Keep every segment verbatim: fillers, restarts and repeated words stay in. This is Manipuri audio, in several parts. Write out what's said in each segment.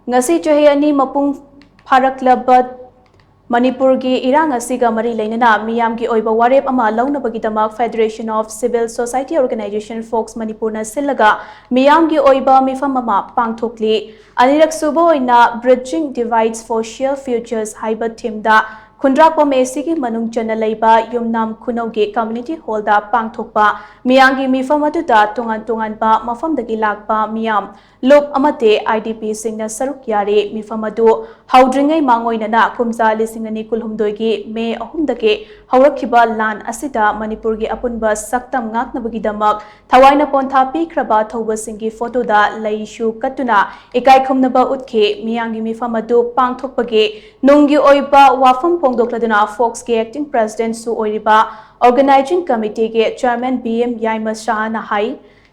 ꯉꯁꯤ ꯆꯍꯤ ꯑꯅꯤ ꯃꯄꯨꯡ ꯐꯥꯔꯛꯂꯕ ꯃꯅꯤꯄꯨꯔꯒꯤ ꯏꯔꯥꯡ ꯑꯁꯤꯒ ꯃꯔꯤ ꯂꯩꯅꯅ ꯃꯤꯌꯥꯝꯒꯤ ꯑꯣꯏꯕ ꯋꯥꯔꯦꯞ ꯑꯃ ꯂꯧꯅꯕꯒꯤꯗꯃꯛ Federation of Civil Society Organization, fox, ꯃꯅꯤꯄꯨꯔꯅ ꯁꯤꯜꯂꯒ ꯃꯤꯌꯥꯝꯒꯤ ꯑꯣꯏꯕ ꯃꯤꯐꯝ ꯑꯃ ꯄꯥꯡꯊꯣꯛꯂꯤ꯫ ꯑꯅꯤꯔꯛ ꯁꯨꯕ ꯑꯣꯏꯅ Bridging Divides for Shared Futures ꯍꯥꯏꯕ ꯊꯤꯝꯗ ꯈꯨꯟꯗ꯭ꯔꯥꯛꯄꯝ ꯑꯦ ꯁꯤꯒꯤ ꯃꯅꯨꯡ ꯆꯟꯅ ꯂꯩꯕ ꯌꯨꯝꯅꯥꯝ ꯈꯨꯅꯧꯒꯤ ꯀꯝꯃ꯭ꯌꯨꯅꯤꯇꯤ ꯍꯣꯜꯗ ꯄꯥꯡꯊꯣꯛꯄ ꯃꯤꯌꯥꯝꯒꯤ ꯃꯤꯐꯝ ꯑꯗꯨꯗ ꯇꯣꯉꯥꯟ ꯇꯣꯉꯥꯟꯕ ꯃꯐꯝꯗꯒꯤ ꯂꯥꯛꯄ ꯃꯤꯌꯥꯝ ꯂꯨꯞ ꯑꯃꯗꯤ ꯑꯥꯏ-ꯗꯤ-ꯄꯤꯁꯤꯡꯅ ꯁꯔꯨꯛ ꯌꯥꯔꯤ꯫ ꯃꯤꯐꯝ ꯑꯗꯨ ꯍꯧꯗ꯭ꯔꯤꯉꯩ ꯃꯥꯡꯑꯣꯏꯅꯅ ꯀꯨꯝꯖꯥ ꯂꯤꯁꯤꯡ ꯑꯅꯤ ꯀꯨꯟꯍꯨꯝꯗꯣꯏꯒꯤ ꯃꯦ ꯑꯍꯨꯝꯗꯒꯤ ꯍꯧꯔꯛꯈꯤꯕ ꯂꯥꯟ ꯑꯁꯤꯗ ꯃꯅꯤꯄꯨꯔꯒꯤ ꯑꯄꯨꯟꯕ ꯁꯛꯇꯝ ꯉꯥꯛꯅꯕꯒꯤꯗꯃꯛ ꯊꯋꯥꯏꯅ ꯄꯣꯟꯊꯥ ꯄꯤꯈ꯭ꯔꯕ ꯊꯧꯕꯁꯤꯡꯒꯤ ꯐꯣꯇꯣꯗ ꯂꯩꯁꯨ ꯀꯠꯇꯨꯅ ꯏꯀꯥꯏ ꯈꯨꯝꯅꯕ ꯎꯠꯈꯤ꯫ ꯃꯤꯌꯥꯝꯒꯤ ꯃꯤꯐꯝ ꯑꯗꯨ ꯄꯥꯡꯊꯣꯛꯄꯒꯤ ꯅꯨꯡꯒꯤ ꯑꯣꯏꯕ ꯋꯥꯐꯝ ꯐꯣꯡꯗꯣꯛꯂꯗꯨꯅ ꯐꯣꯛꯁꯀꯤ ꯑꯦꯛꯇꯤꯡ ꯄ꯭ꯔꯦꯁꯤꯗꯦꯟꯠꯁꯨ ꯑꯣꯏꯔꯤꯕ ꯑꯣꯔꯒꯅꯥꯏꯖꯤꯡ ꯀꯃꯤꯇꯤꯒꯤ ꯆꯦꯌꯔꯃꯦꯟ ꯕꯤ ꯑꯦꯝ ꯌꯥꯏꯃ ꯁꯍꯥꯅ ꯍꯥꯏ,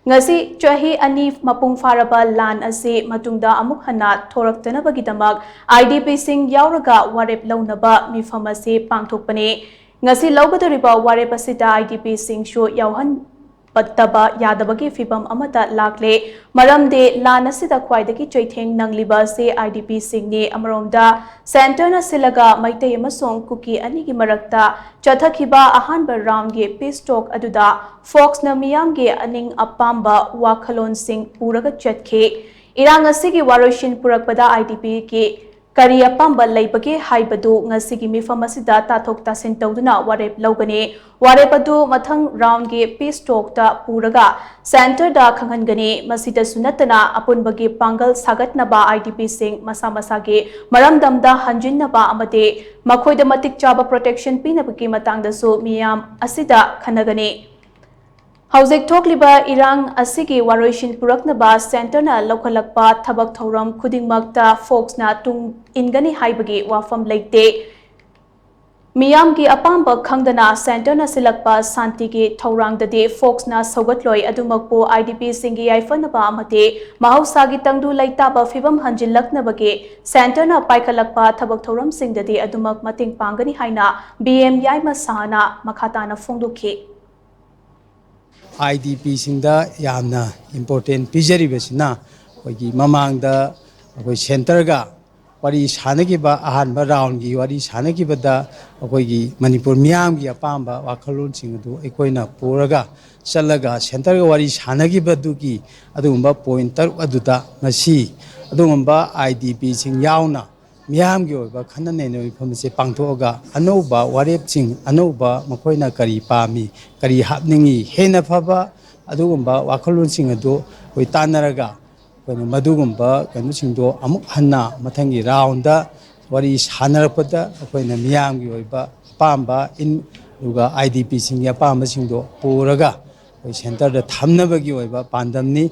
ꯉꯁꯤ ꯆꯍꯤ ꯑꯅꯤ ꯃꯄꯨꯡ ꯐꯥꯔꯕ ꯂꯥꯟ ꯑꯁꯤ ꯃꯇꯨꯡꯗ ꯑꯃꯨꯛ ꯍꯟꯅ ꯊꯣꯔꯛꯇꯅꯕꯒꯤꯗꯃꯛ ꯑꯥꯏ-ꯗꯤ-ꯄꯤꯁꯤꯡ ꯌꯥꯎꯔꯒ ꯋꯥꯔꯦꯞ ꯂꯧꯅꯕ ꯃꯤꯐꯝ ꯑꯁꯤ ꯄꯥꯡꯊꯣꯛꯄꯅꯤ꯫ ꯉꯁꯤ ꯂꯧꯒꯗꯧꯔꯤꯕ ꯋꯥꯔꯦꯞ ꯑꯁꯤꯗ ꯑꯥꯏ-ꯗꯤ-ꯄꯤꯁꯤꯡꯁꯨ ꯌꯥꯎꯍꯟꯕꯗꯕ ꯌꯥꯗꯕꯒꯤ ꯐꯤꯚꯝ ꯑꯃꯗ ꯂꯥꯛꯂꯦ꯫ ꯃꯔꯝꯗꯤ ꯂꯥꯟ ꯑꯁꯤꯗ ꯈ꯭ꯋꯥꯏꯗꯒꯤ ꯆꯩꯊꯦꯡ ꯅꯪꯂꯤꯕ ꯑꯁꯤ ꯑꯥꯏ-ꯗꯤ-ꯄꯤꯁꯤꯡꯅꯤ꯫ ꯑꯃꯔꯣꯝꯗ ꯁꯦꯟꯇꯔꯅ ꯁꯤꯜꯂꯒ ꯃꯩꯇꯩ ꯑꯃꯁꯨꯡ ꯀꯨꯀꯤ ꯑꯅꯤꯒꯤ ꯃꯔꯛꯇ ꯆꯠꯊꯈꯤꯕ ꯑꯍꯥꯟꯕ ꯔꯥꯎꯟꯒꯤ ꯄꯤꯁ ꯇꯣꯛ ꯑꯗꯨꯗ ꯐꯣꯛꯁꯅ ꯃꯤꯌꯥꯝꯒꯤ ꯑꯅꯤꯡ ꯑꯄꯥꯝꯕ ꯋꯥꯈꯜꯂꯣꯟꯁꯤꯡ ꯄꯨꯔꯒ ꯆꯠꯈꯤ꯫ ꯏꯔꯥꯡ ꯑꯁꯤꯒꯤ ꯋꯥꯔꯣꯏꯁꯤꯟ ꯄꯨꯔꯛꯄꯗ ꯑꯥꯏ-ꯗꯤ-ꯄꯤꯒꯤ ꯀꯔꯤ ꯑꯄꯥꯝꯕ ꯂꯩꯕꯒꯦ ꯍꯥꯏꯕꯗꯨ ꯉꯁꯤꯒꯤ ꯃꯤꯐꯝ ꯑꯁꯤꯗ ꯇꯥꯊꯣꯛ ꯇꯥꯁꯤꯟ ꯇꯧꯗꯨꯅ ꯋꯥꯔꯦꯞ ꯂꯧꯒꯅꯤ꯫ ꯋꯥꯔꯦꯞ ꯑꯗꯨ ꯃꯊꯪ ꯔꯥꯎꯟꯒꯤ ꯄꯤꯁ ꯇꯣꯛꯇ ꯄꯨꯔꯒ ꯁꯦꯟꯇꯔꯗ ꯈꯪꯍꯟꯒꯅꯤ꯫ ꯃꯁꯤꯗꯁꯨ ꯅꯠꯇꯅ ꯑꯄꯨꯟꯕꯒꯤ ꯄꯥꯡꯒꯜ ꯁꯥꯒꯠꯅꯕ ꯑꯥꯏ-ꯗꯤ-ꯄꯤꯁꯤꯡ ꯃꯁꯥ ꯃꯁꯥꯒꯤ ꯃꯔꯝꯗꯝꯗ ꯍꯟꯖꯤꯟꯅꯕ ꯑꯃꯗꯤ ꯃꯈꯣꯏꯗ ꯃꯇꯤꯛ ꯆꯥꯕ ꯄ꯭ꯔꯣꯇꯦꯛꯁꯟ ꯄꯤꯅꯕꯒꯤ ꯃꯇꯥꯡꯗꯁꯨ ꯃꯤꯌꯥꯝ ꯑꯁꯤꯗ ꯈꯟꯅꯒꯅꯤ꯫ ꯍꯧꯖꯤꯛ ꯊꯣꯛꯂꯤꯕ ꯏꯔꯥꯡ ꯑꯁꯤꯒꯤ ꯋꯥꯔꯣꯏꯁꯤꯟ ꯄꯨꯔꯛꯅꯕ ꯁꯦꯟꯇꯔꯅ ꯂꯧꯈꯠꯂꯛꯄ ꯊꯕꯛ ꯊꯧꯔꯝ ꯈꯨꯗꯤꯡꯃꯛꯇ ꯐꯣꯛꯁꯅ ꯇꯨꯡ ꯏꯟꯒꯅꯤ ꯍꯥꯏꯕꯒꯤ ꯋꯥꯐꯝ ꯂꯩꯇꯦ꯫ ꯃꯤꯌꯥꯝꯒꯤ ꯑꯄꯥꯝꯕ ꯈꯪꯗꯅ ꯁꯦꯟꯇꯔꯅ ꯁꯤꯜꯂꯛꯄ ꯁꯥꯟꯇꯤꯒꯤ ꯊꯧꯔꯥꯡꯗꯗꯤ ꯐꯣꯛꯁꯅ ꯁꯧꯒꯠꯂꯣꯏ꯫ ꯑꯗꯨꯃꯛꯄꯨ ꯑꯥꯏ-ꯗꯤ-ꯄꯤꯁꯤꯡꯒꯤ ꯌꯥꯏꯐꯅꯕ ꯑꯃꯗꯤ ꯃꯍꯧꯁꯥꯒꯤ ꯇꯪꯗꯨ ꯂꯩꯇꯥꯕ ꯐꯤꯚꯝ ꯍꯟꯖꯤꯜꯂꯛꯅꯕꯒꯤ ꯁꯦꯟꯇꯔꯅ ꯄꯥꯏꯈꯠꯂꯛꯄ ꯊꯕꯛ ꯊꯧꯔꯝꯁꯤꯡꯗꯗꯤ ꯑꯗꯨꯃꯛ ꯃꯇꯦꯡ ꯄꯥꯡꯒꯅꯤ ꯍꯥꯏꯅ ꯕꯤ ꯑꯦꯝ ꯌꯥꯏꯃ ꯁꯍꯥꯅ ꯃꯈꯥ ꯇꯥꯅ ꯐꯣꯡꯗꯣꯛꯈꯤ꯫ ꯑꯥꯏ ꯗꯤ ꯄꯤꯁꯤꯡꯗ ꯌꯥꯝꯅ ꯏꯝꯄꯣꯔꯇꯦꯟ ꯄꯤꯖꯔꯤꯕꯁꯤꯅ ꯑꯩꯈꯣꯏꯒꯤ ꯃꯃꯥꯡꯗ ꯑꯩꯈꯣꯏ ꯁꯦꯟꯇꯔꯒ ꯋꯥꯔꯤ ꯁꯥꯟꯅꯈꯤꯕ, ꯑꯍꯥꯟꯕ ꯔꯥꯎꯟꯒꯤ ꯋꯥꯔꯤ ꯁꯥꯟꯅꯈꯤꯕꯗ ꯑꯩꯈꯣꯏꯒꯤ ꯃꯅꯤꯄꯨꯔ ꯃꯤꯌꯥꯝꯒꯤ ꯑꯄꯥꯝꯕ ꯋꯥꯈꯜꯂꯣꯟꯁꯤꯡ ꯑꯗꯨ ꯑꯩꯈꯣꯏꯅ ꯄꯨꯔꯒ ꯆꯠꯂꯒ ꯁꯦꯟꯇꯔꯒ ꯋꯥꯔꯤ ꯁꯥꯟꯅꯈꯤꯕꯗꯨꯒꯤ ꯑꯗꯨꯒꯨꯝꯕ ꯄꯣꯏꯟ ꯇꯔꯨꯛ ꯑꯗꯨꯗ ꯉꯁꯤ ꯑꯗꯨꯒꯨꯝꯕ ꯑꯥꯏ ꯗꯤ ꯄꯤꯁꯤꯡ ꯌꯥꯎꯅ ꯃꯤꯌꯥꯝꯒꯤ ꯑꯣꯏꯕ ꯈꯟꯅ ꯅꯩꯅꯕ ꯃꯤꯐꯝ ꯑꯁꯤ ꯄꯥꯡꯊꯣꯛꯑꯒ ꯑꯅꯧꯕ ꯋꯥꯔꯦꯞꯁꯤꯡ, ꯑꯅꯧꯕ ꯃꯈꯣꯏꯅ ꯀꯔꯤ ꯄꯥꯝꯃꯤ, ꯀꯔꯤ ꯍꯥꯞꯅꯤꯡꯉꯤ, ꯍꯦꯟꯅ ꯐꯕ ꯑꯗꯨꯒꯨꯝꯕ ꯋꯥꯈꯜꯂꯣꯟꯁꯤꯡ ꯑꯗꯨ ꯑꯩꯈꯣꯏ ꯇꯥꯟꯅꯔꯒ ꯑꯩꯈꯣꯏꯅ ꯃꯗꯨꯒꯨꯝꯕ ꯀꯩꯅꯣꯁꯤꯡꯗꯣ ꯑꯃꯨꯛ ꯍꯟꯅ ꯃꯊꯪꯒꯤ ꯔꯥꯎꯟꯗ ꯋꯥꯔꯤ ꯁꯥꯟꯅꯔꯛꯄꯗ ꯑꯩꯈꯣꯏꯅ ꯃꯤꯌꯥꯝꯒꯤ ꯑꯣꯏꯕ ꯑꯄꯥꯝꯕ ꯏꯟ-, ꯑꯗꯨꯒ ꯑꯥꯏ ꯗꯤ ꯄꯤꯁꯤꯡꯒꯤ ꯑꯄꯥꯝꯕꯁꯤꯡꯗꯣ ꯄꯨꯔꯒ ꯑꯩꯈꯣꯏ ꯁꯦꯟꯇꯔꯗ ꯊꯝꯅꯕꯒꯤ ꯑꯣꯏꯕ ꯄꯥꯟꯗꯝꯅꯤ꯫